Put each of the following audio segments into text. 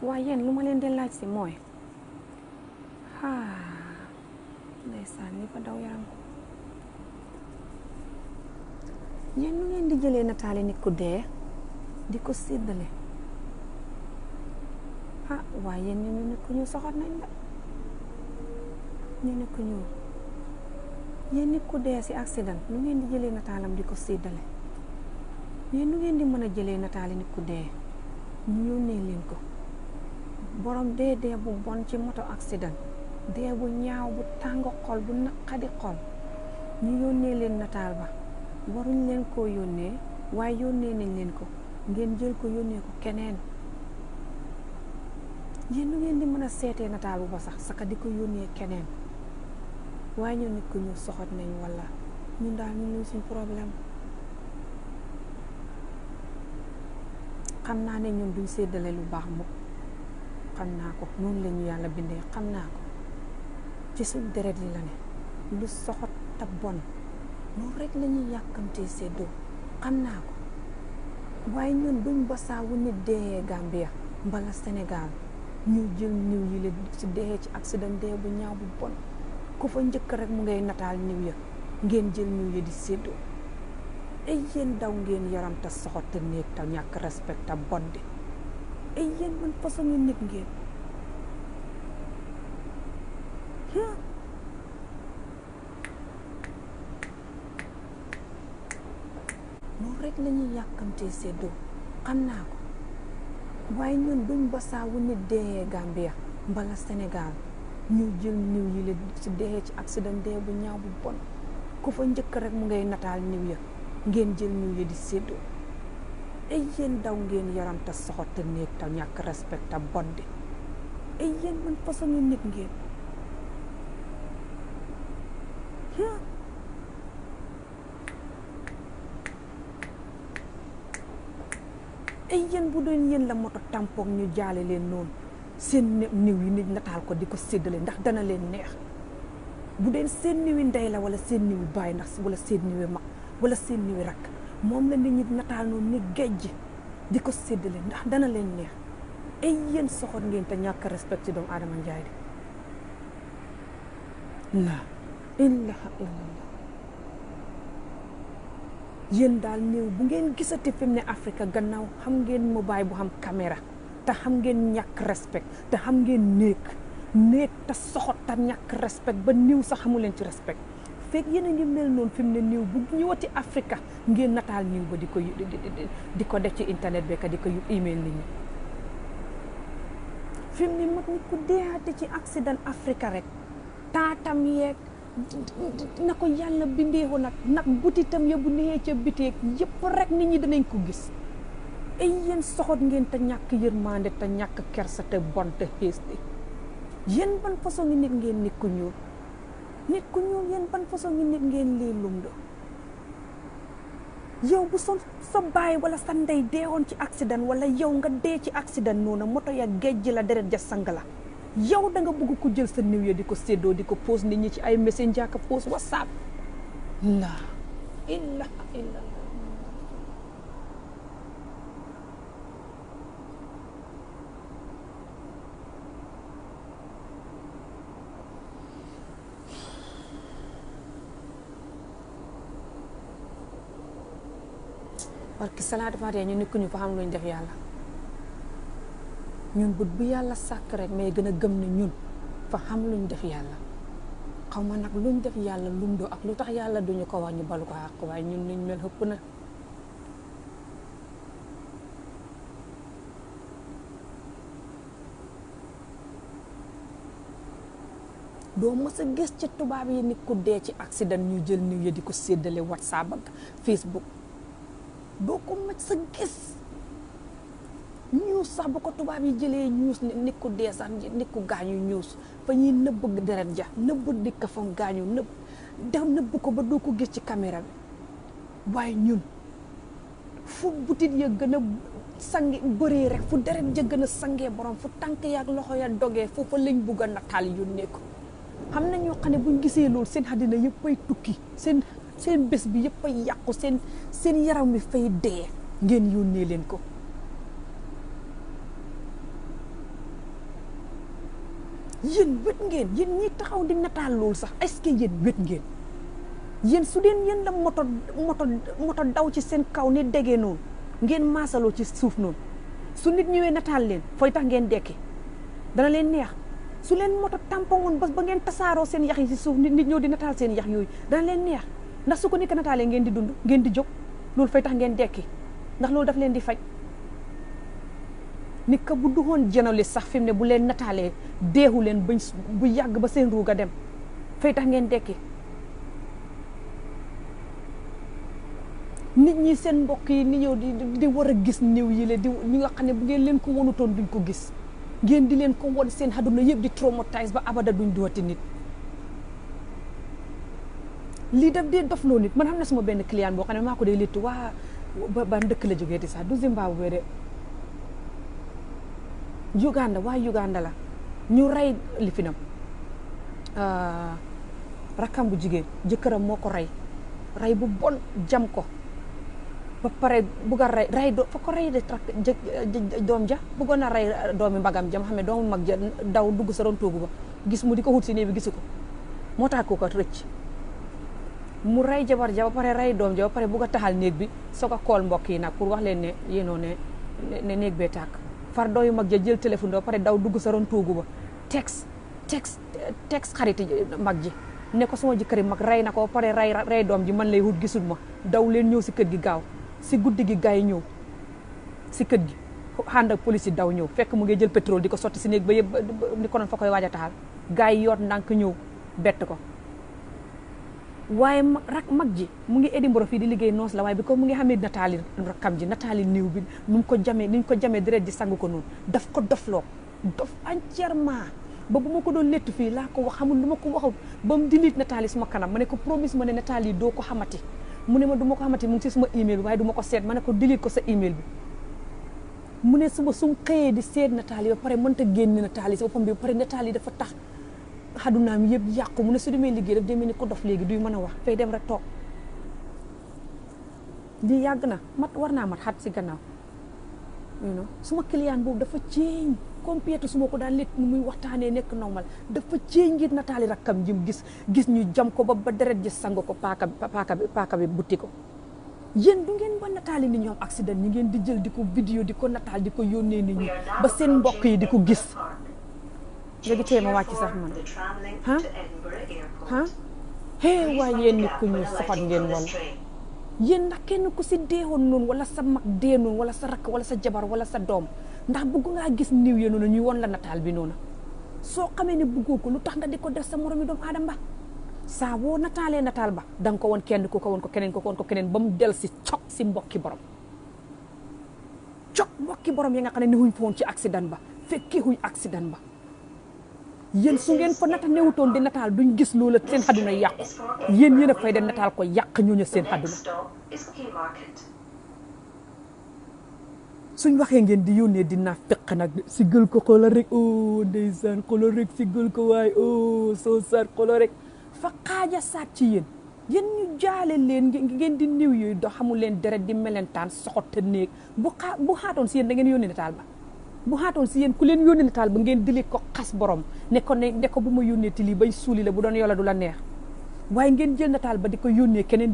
waaye yéen lu ma leen di laaj si mooy ndeysaan li fa daw yaram ko yéen nu ngeen di jëlee nataali nit ku dee di ko séddale waaye yéen ñu nit ku ñu soxot nañ la ñu nit ku ñu yéen nit ku dee si accident nu ngeen di jëlee nataalam di ko séddale yéen nu ngeen di mën a jëlee nataali nit ku dee ñu yónnee leen ko borom dee bu bon ci moto accident dee bu ñaaw bu tàng xol bu naqadi xol ñu yónnee leen nataal ba waruñ leen koo yónnee waaye yónnee nañ leen ko ngeen jël ko yónnee ko keneen yéen nu ngeen di mën a seetee nataal bu ba sax saka di ko yónnee keneen waaye ñu nit ko ñu soxot nañ walla ñun daal ñu luy suñ problème xam naa ne ñun duñ séddale lu baax mukk xam naa ko noonu la ñu yàlla bindee xam naa ko ci suñ deret yi la ne lu soxot te bon noonu rek la ñuy yàkkamtee séddoo xam naa ko waaye ñun duñ basaa wu nit dee Gambia mbala Sénégal ñu jël niw yi la ci dee ci accident dee bu ñaaw bu bon ku fa njëkk rek mu ngay nataal niw ya ngeen jël niw ya di séddoo ay yéen daw ngeen yaram te soxot te néeg te ñàkk respect te bon di ay yéen man façon ngi nit ngeen noonu rek la ñuy yàkkamtee séddoo xam naa ko waaye ñun duñ basaa wu nit dee Gambia mbala Sénégal ñu jël niw yi la ci dee ci accident dee bu ñaaw bu bon ku fa njëkk rek mu ngay nataal niw ya ngeen jël niw ya di séddoo ay yéen daw ngeen yaram te soxot te néeg te ñàkk respect te bon di ay yéen man façon ngi nit ngeen ay yéen bu doon yéen la moto tampoog ñu jaale leen noonu seen niw yi nit nataal ko di ko séddale ndax dana leen neex bu deen seen niwi ndey la wala seen niwi baay ndax wala seen niwi mag wala seen niwi rakk moom la nit ñi nataal noonu ni géej di ko séddale ndax dana leen neex ay yéen soxot ngeen te ñàkk respect ci doomu aadama njaay di la ilaha illallah yéen daal néew bu ngeen gisati fi mu ne Afrique gannaaw xam ngeen mobile bu xam caméra te xam ngeen ñàkk respect te xam ngeen néeg te soxot te ñàkk respect ba néew sax xamu leen ci respect fekk yéen a ngi mel noonu fi mu ne néew bu ñëwati Afrique ngeen nataal néew ba di ko def ci internet bi di ko email nit ñi fi mu ne mag nit ku deeate ci accident Afrique rek taatam yeeg na ko yàlla bindeewu nag butitam ya bu nee ca biteeg yëpp rek nit ñi danañ ko gis ay yéen soxot ngeen te ñàkk yërmande te ñàkk kersa te bon te xeeste yéen ban façon ngi nit ngeen nit ku ñuul yéen ban façon ngi nit ngeen lii lum do yow bu sa baay wala sa ndey deewoon ci accident wala yow nga dee ci accident noonu moto ya géej la deret ja sang la yow da nga bëgg ko jël sa niw ya di ko séddoo di ko post nit ñi ci ay messenger ka post WhatsApp la ilaha illallah parce que salaatu faatee ñu nekk ñu fa xam luñ def yàlla ñun but bu yàlla sàkk rek mais gën a gëm ne ñun fa xam luñ def yàlla xaw ma nag luñ def yàlla lum do ak lu tax yàlla duñu ko wax ñu balu ko àq waaye ñun liñ mel xëpp na doo mës a gis ci tubaab yi nit ku dee ci accident ñu jël niw ya di ko séddale WhatsApp ak Facebook doo ko mës sa gis ñuus sax bu ko tubaab yi jëlee ñuus nit ku dee sax nit ku gaañu ñuus fa ñuy nëbb deret ja nëbb dikka fa gaañu nëbb ko ba doo ko gis ci caméra bi waaye ñun fu butit ya gën a sange bëree rek fu deret ja gën a sangee borom fu tànk yaak loxo ya dogee foofa lañ bugg a nataal yónnee ko xam na ñoo xam ne buñ gisee loolu seen àddina yëpp ay tukki seen bés bi yëpp ay yàqu seen yaram mi fay dee ngeen yónnee leen ko yéen wét ngeen yéen ñi taxaw di nataal loolu sax est-ce que yéen wét ngeen yéen su deen yéen la moto daw ci seen kaw ni degee noonu ngeen maasaloo ci suuf noonu su nit ñëwee nataal leen fooy tax ngeen dekki dana leen neex su leen moto tampongoon ba ngeen tasaaroo seen yax yi ci suuf nit ñëw di nataal seen yax yooyu dana leen neex ndax su ko nekk nataalee ngeen di dund ngeen di jóg loolu fay tax ngeen dekki ndax loolu daf leen di faj nit ka bu duxoon jënale sax fi mu ne bu leen nataalee deexu leen bañ bu yàgg ba seen ruuga dem fay tax ngeen dekki nit ñi seen mbokk yi ni ñëw di war a gis néew yi le di ñi nga xam ne bu ngeen leen ko wonutoon duñ ko gis ngeen di leen ko won seen àdduna yëpp di traumatise ba abada duñ dooti nit lii daf dee dofloo nit man xam na suma benn client boo xam ne maa ko dee léttu waa ba ndëkk la jógee di sax du Zimbabwe de Uganda la ñu rey li fi nam rakkam bu jigéen jëkkëram moo ko rey bu bon jam ko ba pare bugg a rey fa ko rey de doom ja bëggoon a rey doomi mbagam jam xam ne doomu mag ja daw dugg sa ron toogu ba gis mu di ko wut si néeg bi gisu ko moo tax ko rëcc mu rey jabar ja ba pare rey doom ja ba pare bugg a taxal néeg bi soo ko kool mbokk yi nag pour wax leen ne yéenoo ne néeg bee tàkk far dooyu mag ja jël téléphone ba pare daw dugg sa ron toogu ba texte xariti mag ji ne ko sama jëkkëri mag rey na ko ba pare rey doom ji man lay wut gisul ma daw leen ñëw si kër gi gaaw si guddi gi gars yi ñëw si kër gi ànd ak police yi daw ñëw fekk mu ngi jël pétrole di ko sotti si néeg ba yëpp ni ko noon fa koy waaj a taxal gars yi yoot ndànk ñëw bett ko waaye mag ji mu ngi Edinburgh fii di liggéey noos la waaye bi ko mu ngi xamee nataali rakkam ji nataali niw bi niñ ko jamee deret ji sang ko noonu daf ko dof entièrement ba bu ma ko doon létt fii laa ko wax xamul lu ma ko waxul ba mu delete nataali suma kanam ma ne ko promise ma ne nataali doo ko xamati mu ne ma du ma ko xamati mu ngi si suma email bi waaye du ma ko seet ma ne ko delete ko sa email bi mu ne suba sum xëyee di seet nataali ba pare mënta génn nataali si boppam bi ba pare nataali dafa tax xadunaam yëpp yàqu mu ne su demee liggéey daf demee ni ko dof léegi duy mën a wax fay dem rek toog lii yàgg na war naa mat xat si gannaaw suma client boobu dafa ceeñ compiété su ma ko daan létt nu muy waxtaanee nekk normal dafa ceeñ ngir nataali rakkam jim gis ñu jam ko ba deret ji sang ko paaka bi butti ko yéen du ngeen ba nataali ni ñoom accident ñi ngeen di jël di ko vidéo di ko nataal di ko yónnee nit ñi ba seen mbokk yi di ko gis léegi tey ma wàcc sax man waaye yéen nit ku ñu soxat ngeen wala yéen ndax kenn ku si deewoon noonu wala sa mag dee noonu wala sa rakk wala sa jabar wala sa doom ndax bëgg ngaa gis niw ya noonu ñuy won la nataal bi noonu soo xamee ne bëggoo ko lu tax nga di ko def sa moromi doomu aadama ba saa woo nataalee nataal ba da nga ko won kenn ko won ko keneen ba mu del si cog si mbokki borom yi nga xam ne newuñ fa woon ci accident ba fekkee huñ accident ba yéen su ngeen fa nata newutoon di nataal duñ gis loola seen xaduna yàqu yéen a fay dem nataal ko yàq ñooñu seen xaduna suñ waxee ngeen di yónnee dinaa fekk nag si gël ko xoolal rek ndeysaan xoolal rek si gël ko waaye soo saat xoolal rek fa xaaja saat ci yéen ñu jaale leen ngeen di niw yooyu do xamul leen deret di melentaan soxot te néeg bu xaatoon si yéen da ngeen yónnee nataal ba bu xaatoon si yéen ku leen yónnee nataal ba ngeen dili ko xas borom ne ko bu ma yónnee ti lii bay suuli la bu doon yola du la neex waaye ngeen jël nataal ba di ko yónnee keneen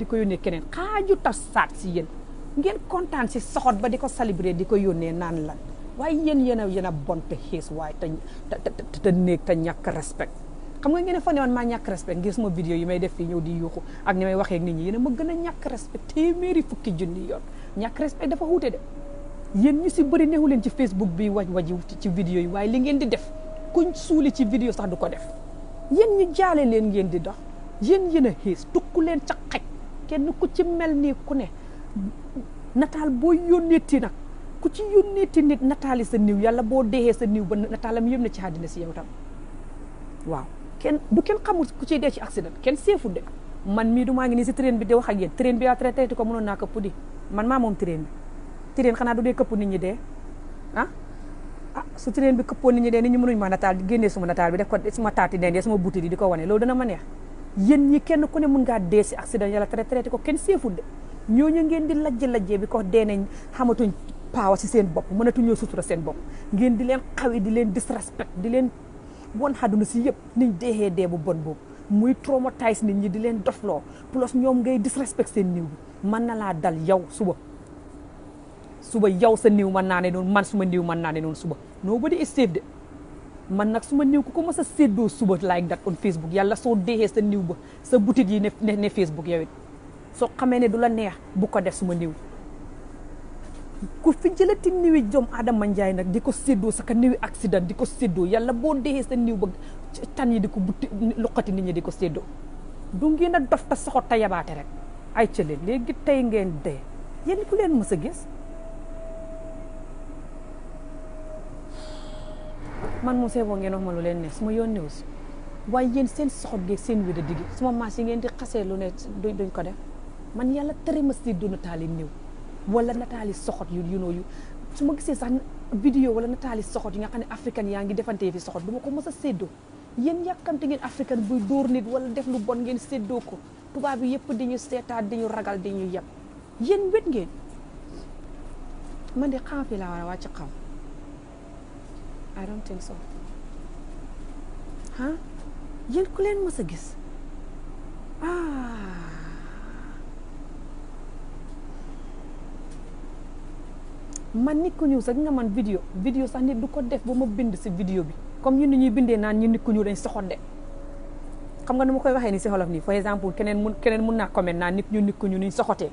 xaaju tas saat si yéen ngeen kontaan si soxot ba di ko célébrer di ko yónnee naan lan waaye yéen a bon te xiis waaye te néeg te ñàkk respect xam nga ngeen fa ne woon maa ñàkk respect ngir sama vidéo yi may def fii ñëw di yuuxu ak ni may waxee ak nit ñi yéen a ma gën a ñàkk respect téeméeri fukki junni yoon ñàkk respect dafa wuute de yéen ñu si bëri neexu leen ci Facebook bi waji ci vidéo yi waaye li ngeen di def kuñ suuli ci vidéo sax du ko def yéen ñu jaale leen ngeen di dox yéen a xiis tukku leen ca xaj kenn ku ci mel nii ku ne nataal boo yónneeti nag ku ci yónneeti nit nataali sa niw yàlla boo deexee sa niw ba nataalam yëm na ci àddina si yow tam waaw kenn xamul ku ciy dee ci accident kenn seeful de man mii du maa ngi nii si train bi di wax ak yéen train bi yaa traité ko mënoon naa këpp di man maa moom train xanaa du dee këpp nit ñi dee su train bi këppoon nit ñi dee nit ñi mënuñ ma nataal génnee suma nataal bi def ko suma taati dee suma buti di ko wane loolu dana ma neex yéen ñi kenn ku ne mën ngaa dee si accident yàlla traité ko kenn seeful de ñooñu ngeen di lajjee bi ko dee nañ xamatuñ paawa si seen bopp mënatuñoo sutura seen bopp ngeen di leen xawi di leen disrespect di leen won àdduna si yëpp niñ deexee dee bu bon boobu muy traumatise nit ñi di leen dofloo plus ñoom ngay disrespect seen niw bi mën na laa dal yow suba yow sa niw mën naa ne noonu man suma niw mën naa ne noonu suba nobody is safe de man nag suma niw ku ko mës a séddoo suba like that on Facebook yàlla soo deexee sa niw ba sa boutique yi ne Facebook yow it soo xamee ne du la neex bu ko def suma niw ku fi jëlati niwi jom Adama Njaay nag di ko séddoo sa ka niwi accident di ko séddoo yàlla boo deexee sa niw ba tan yi di ko butti luqati nit ñi di ko séddoo du ngeen a dof ta soxot ta yabaate rek ay cëleen léegi tey ngeen dee yéen ku leen mës a gis man mu seeboo ngeen wax ma lu leen ne su ma yoon néew si waaye yéen seen soxot geeg seen wéda diggi suma maas yi ngeen di xasee lu ne duñ ko def man yàlla tere ma séddoo nataali néew wala nataali soxot yu yu su ma gisee sax vidéo wala nataali soxot yi nga xam ne africain yaa ngi defantee fi soxot du ma ko mës a séddoo yéen yàkkamte ngeen africain buy dóor nit wala def lu bon ngeen séddoo ko tubaab yi yëpp di ñu seetaat di ñu ragal di ñu yeb yéen wét ngeen man de xam fi laa war a wàcc xam I don't think so ah yéen ku leen mës a gis man nit ku ñuul sax nga man vidéo sax nit du ko def ba ma bind si vidéo bi comme ñun ni ñuy bindee naan ñu nit ku ñuul dañ soxot de xam nga nu ma koy waxee ni si xolof nii par exemple keneen mun naa comment naan nit ku ñuul ñu soxotee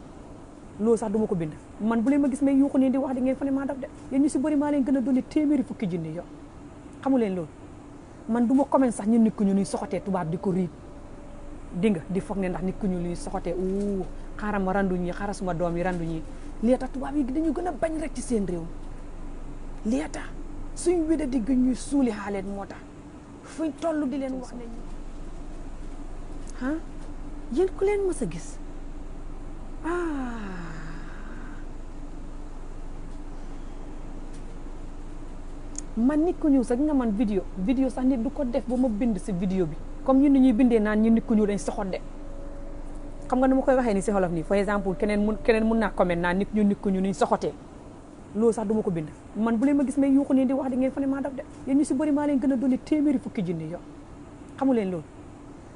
loolu sax du ma ko bind man bu leen ma gis may yuuxu nii di wax di ngeen fa ne maa daf de yéen ñu si bëri maa leen gën a doon téeméeri fukki junni yow xamu leen loolu man du ma comment sax ñun nit ku ñuul ñu soxotee tubaab di ko riib di nga di foog ne ndax nit ku ñuul ñu soxotee xaaral ma randu ñi xaaral suma doom yi randu ñi lii tax tubaab yi dañu gën a bañ rek ci seen réew lii tax suñ wéda di gën ñuy suuli xaaleen moo tax fuñ toll di leen wax ne ñu yéen ku leen mës a gis man nit ku ñuul sax nga man vidéo sax nit du ko def ba ma bind si vidéo bi comme ñun ni ñuy bindee naan ñu nit ku ñuul dañ soxot de xam nga nu ma koy waxee ni si xolof nii par exemple keneen mun naa comment naan nit ku ñuul ñu soxotee loolu sax du ma ko bind man bu leen ma gis may yuuxu nii di wax di ngeen fa ne maa daf de yéen ñu si bëri maa leen gën a doon téeméeri fukki junni yow xamu leen loolu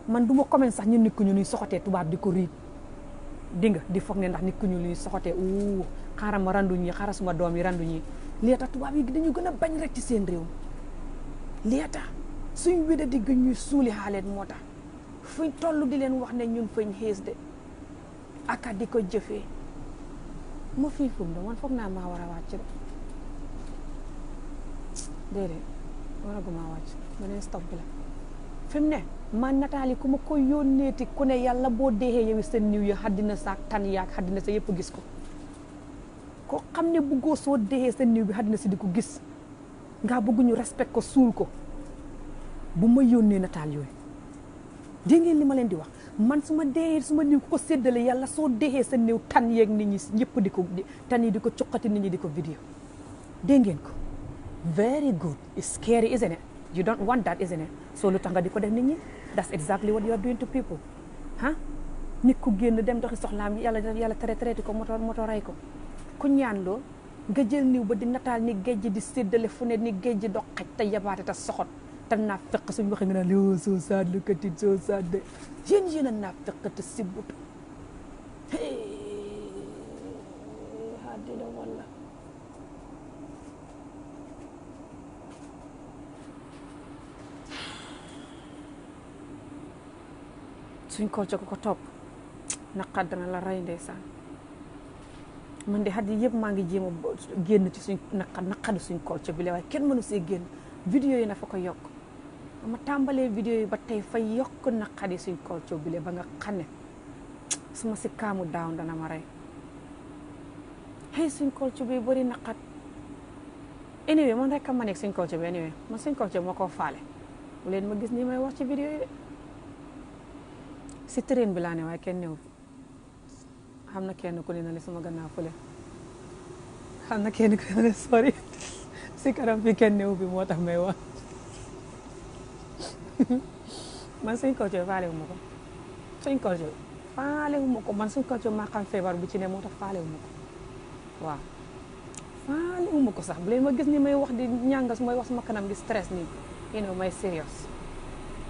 man du ma comment sax ñun nit ku ñuul ñu soxotee tubaab di ko riib di nga di foog ne ndax nit ku ñuul ñu soxotee xaaral ma randu ñi xaaral suma doom yi randu ñi lii tax tubaab yi dañu gën a bañ rek ci seen réew lii tax suñ wéda di gën ñuy suuli xaaleen moo tax fuñ toll di leen wax ne ñun fañ xees de aka di ko jëfee ma fii fum da man foog naa maa war a wàcc de déedéet waragumaa wàcc beneen stop bi la fi mu ne man nataali ku ma ko yónneeti ku ne yàlla boo deexee yow sa niw ya xaddina sa tan yaag xaddina sa yëpp gis ko koo xam ne bëggoo soo deexee sa niw bi xaddina si di ko gis nga bëgguñu respect ko suul ko bu ma yónnee nataal yooyu dégg ngeen li ma leen di wax man su ma deexee su ma niw ku ko séddale yàlla soo deexee sa niw tan yeeg nit ñi ñëpp di ko tan yi di ko cuqati nit ñi di ko vidéo dégg ngeen ko very good it's scary isn't it you don't want that isn't it so lu tax nga di ko def nit ñi that's exactly what you are doing to people nit ku génn dem doxi soxlaam yàlla traité ko moto ray ko ku ñaan loo nga jël niw ba di nataal ni géej di séddale fu ne ni géej do xaj te yabaate te soxot te naa fekk suñu waxee nga naan li soo saad lu katit soo saad de yéen a naa fekk te sibbut haddina walla suñ ko ko topp naqar dana la rey ndeysaan man de xat yi yëpp maa ngi jéem a génn ci suñ naqadu suñ culture bi la waaye kenn mënu see génn vidéo yi na fa ko yokk ma tàmbalee vidéo yi ba tey fa yokk naqadi suñ culture bi la ba nga xam ne su ma si kaamu daaw dana ma rey hey suñ culture bi bëri naqat anyway man rek ma nekk suñ culture bi anyway man suñ culture bi ma koo faale bu leen ma gis nii may wax ci vidéo yi si train bi laa ne waaye kenn newu xam na kenn ku ne na li sama gannaaw fële xam na kenn ku ne na li sorry si kanam fi kenn newu bi moo tax may wax man suñ culture faale wu ma ko suñ culture faale wu ma ko man suñ culture maa xam feebar bu ci ne moo tax faale wu ma ko waaw faale wu ma ko sax bu leen ma gis ni may wax di ñàngas mooy wax sama kanam di stress nii you know may serious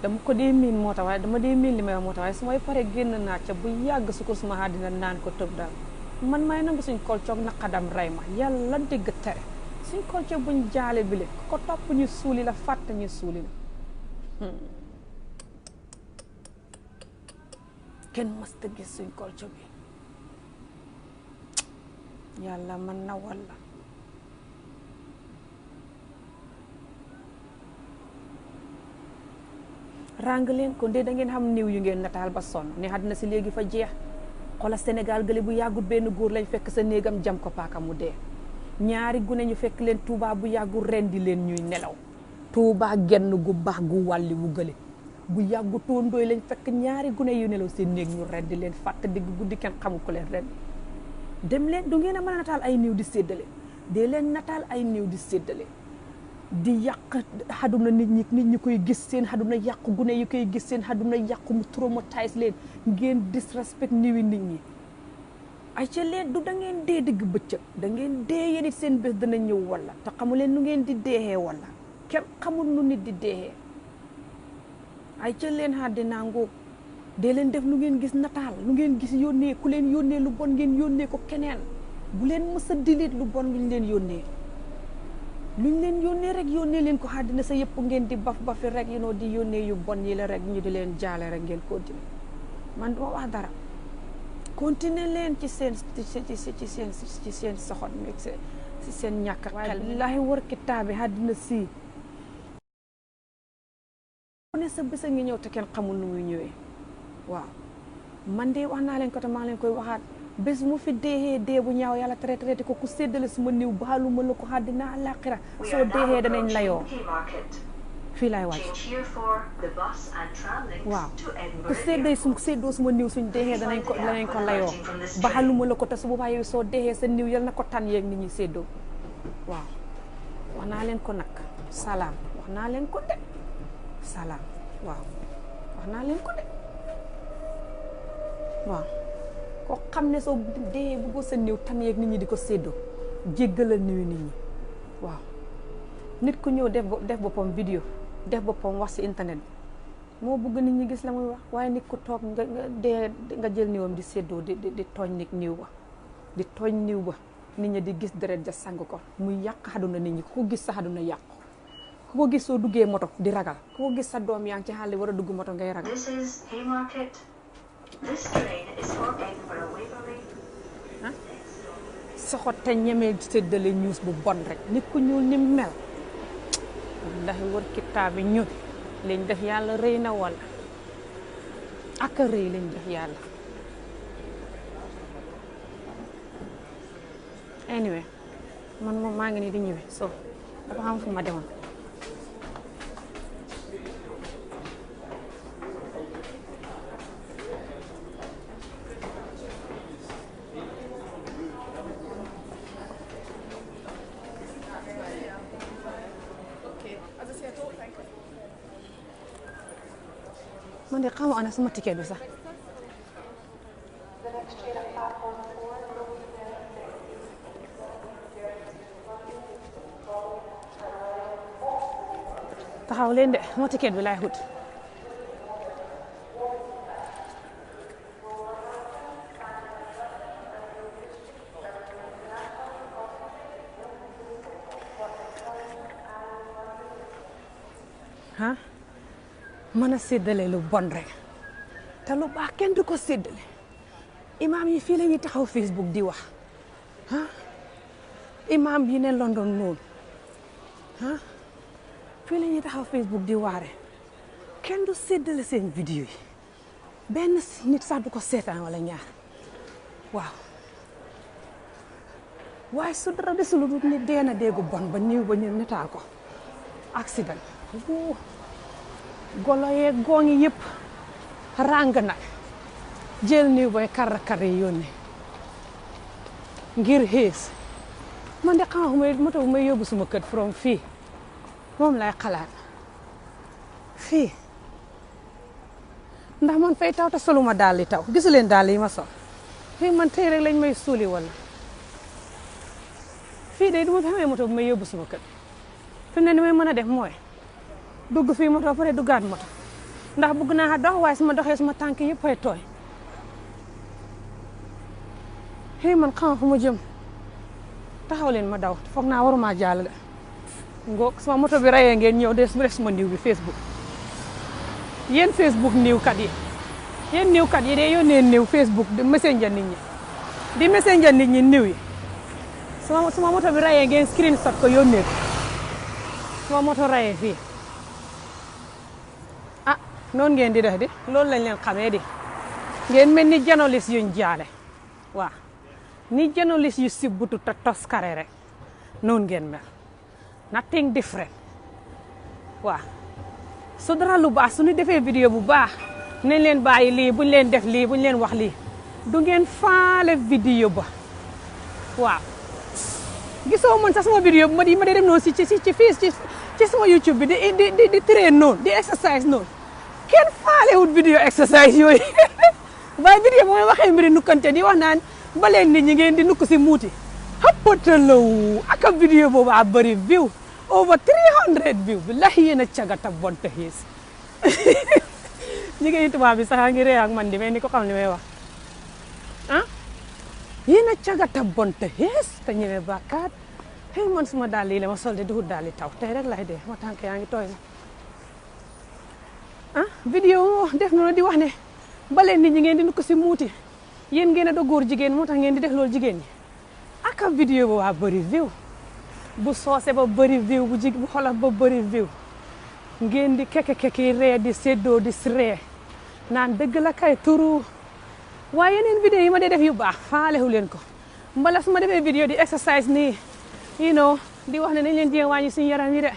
dama ko dee miin moo tax waaye dama dee miin li may wax moo tax waaye su may paree génn naa ca bu yàgg su ko suma àddina naan ko tëb daal man may nangu suñ culture naqadam rey ma yàlla dégg tere suñ culture buñ jaale bi le ko topp ñu suuli la fàtte ñu suuli la kenn mësta gis suñ culture bi yàlla man na walla ràng leen kon de da ngeen xam néew yu ngeen nataal ba sonn ne àddina si léegi fa jeex xola Sénégal gële bu yàggut benn góor lañ fekk sa néegam jam ko paaka mu dee ñaari gune ñu fekk leen Touba bu yàggu rendi leen ñuy nelaw Touba genn gu baax gu wàlli wu gële bu yàggu tóondooy lañ fekk ñaari gune yu nelaw seen néeg ñu rendi leen fàtt digg guddi kenn xamul ko leen rendi dem leen du ngeen a mën a nataal ay néew di séddale dee leen nataal ay néew di séddale di yàq xaduna nit ñi koy gis seen xaduna yàqu gune yi koy gis seen xaduna yàqu mu traumatise leen ngeen disrespect niwi nit ñi ay ca leen du da ngeen dee digg bëccëg da ngeen dee yéen it seen bés dana ñëw walla te xamu leen nu ngeen di deexee walla kenn xamul nu nit di deexee ay ca leen àddina ngoog dee leen def lu ngeen gis nataal lu ngeen gis yónnee ku leen yónnee lu bon ngeen yónnee ko keneen bu leen mës a dilit lu bon luñ leen yónnee luñ leen yónnee rek yónnee leen ko àddina sa yëpp ngeen di bafi rek you know di yónnee yu bon yi la rek ñu di leen jaale rek ngeen continuer man duma wax dara continuer leen ci seen soxot mi ci seen ñàkk xel billaahi war kitaabi àddina si ne sa bés a ngi ñëw te kenn xamul nu muy ñëwee waaw man de wax naa leen ko te maa leen koy waxaat bés mu fi deexee dee bu ñaaw yàlla traité ko ku séddale suma niw baaluma la ko àddina àllaaxira soo deexee danañ layoo fii laay wàcc waaw ku séddoo suma niw suñ deexee danañ ko layoo baaluma la ko te su boobaa yow soo deexee sa niw yal na ko tànn yeeg nit ñi séddoo waaw wax naa leen ko nag salaam wax naa leen ko de salaam waaw wax naa leen ko de waaw ko xam ne soo dee bëggoo sa néew tan yeeg nit ñi di ko séddoo jéggalal néew nit ñi waaw nit ku ñëw def boppam vidéo def boppam wax si internet moo bëgg nit ñi gis la muy wax waaye nit ku toog nga jël néewam di séddoo di tooñ nit néew ba di tooñ néew ba nit ñi di gis deret ja sang ko muy yàq xaduna nit ñi ku ko gis sa xaduna yàqu ku ko gis soo duggee moto di ragal ku ko gis sa doom yaa ngi ci xàll war a dugg moto ngay ragal This train is for Edinburgh Waverley. soxot te ñemee séddale news bu bon rek nit ku ñuul ni mel ndax war kitaabi ñun liñ def yàlla rëy na wala ak a rëy liñ def yàlla anyway man moom maa ngi nii di ñëwee so dafa xam fu ma demoon man de xamu ana sama ticket bi sax taxaw leen de sama ticket bi laay xut mën a séddale lu bon rek te lu baax kenn du ko séddale imaam yi fii la ñuy taxaw Facebook di wax imaam yi ne London noonu fii la ñuy taxaw Facebook di waare kenn du séddale seen vidéo yi benn nit sax du ko seetaan wala ñaar waaw waaye su dara desul lu nit dee na déggu bon ba ñëw ba ñu netaal ko accident golo yee gooŋi yëpp ràng nag jël niw boy kar yi yónnee ngir xees man de xam nga moto bu may yóbbu suma kër from fii moom lay xalaat fii ndax man fay taw te soluma daal yi taw gisu leen daal yi ma sol fii man tey rek lañ may suuli wala fii de du ma fi xamee moto bu may yóbbu suma kër fi mu ne ni may mën a def mooy dugg fii moto pare duggaat moto ndax bëgg naa dox waaye su ma doxee suma tànk yëpp ay tooy xëy man xam fu ma jëm taxaw leen ma daw foog naa waruma jàll de ngoog sama moto bi rayee ngeen ñëw des suma niw bi Facebook yéen Facebook niw kat yi yéen niw kat yi de yónnee niw Facebook di messenger nit ñi niw yi suma moto bi rayee ngeen screenshot ko yónnee ko suma moto rayee fii ah noonu ngeen di def di loolu lañ leen xamee di ngeen mel ni journaliste yuñ jaale waaw ni journaliste yu sibbutu te toskare rek noonu ngeen mel nothing different waaw su dara lu baax su ñu defee vidéo bu baax nañ leen bàyyi lii buñ leen def lii buñ leen wax lii du ngeen faale vidéo ba waaw gisoo man sax sama vidéo ma dee dem noonu ci sama YouTube bi di train noonu di exercise noonu kenn faale wut vidéo exercise yooyu waaye vidéo ba may waxee mbiri nukkante di wax naan ba leen nit ñi ngeen di nukk si muuti xappatalaw aka vidéo boobu a bëri view over 300 view billahi yéen a cagata bonte xiis jigéen tubaab bi sax a ngi ree ak man di mais ni ko xam li may wax ah yéen a cagata bonte xiis te ñëwee bàkkaat xëy man suma daal lii la ma sol de duhut daal li taw tey rek lay dee ma tànk yaa ngi tooy na ah vidéo def noonu di wax ne ba leen nit ñi ngeen di nukk si muuti yéen ngeen a do góor jigéen moo tax ngeen di def loolu jigéen ñi aka vidéo ba waa bëri view bu soose ba bëri view bu xolof ba bëri view ngeen di keke ree di séddoo di ree naan dëgg la kay turu waaye yeneen vidéo yi ma dee def yu baax faalewu leen ko mbala su ma defee vidéo di exercise nii you know di wax ne nañ leen jéem wàññi suñu yaram yi de